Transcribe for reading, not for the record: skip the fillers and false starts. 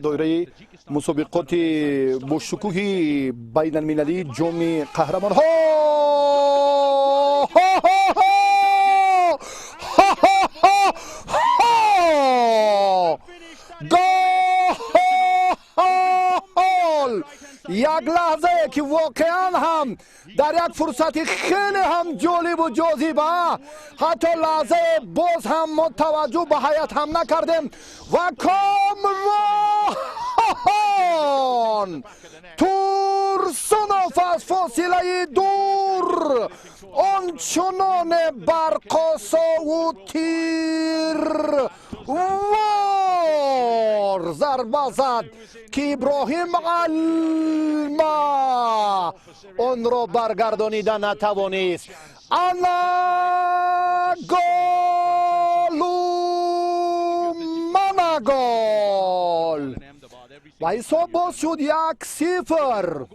Доираи мусобиқоти бошукӯҳи байналмилалии Ҷоми Қаҳрамонҳо. Гол! Як лаҳзае, ки воқеан ҳам дар як фурсати хеле ҳам ҷолибу ҷозиба, ҳатто лаҳзае боз ҳам мо таваҷҷӯҳ ба ҳайат ҳам накардем ва Комрон Турсунов аз фосилаи дур ончуноне барқосову тир вор зарба зад, ки Иброҳим Алма онро баргардонида натавонист. Ана голу, мана гол, ва ҳисоб боз шуд 1-0.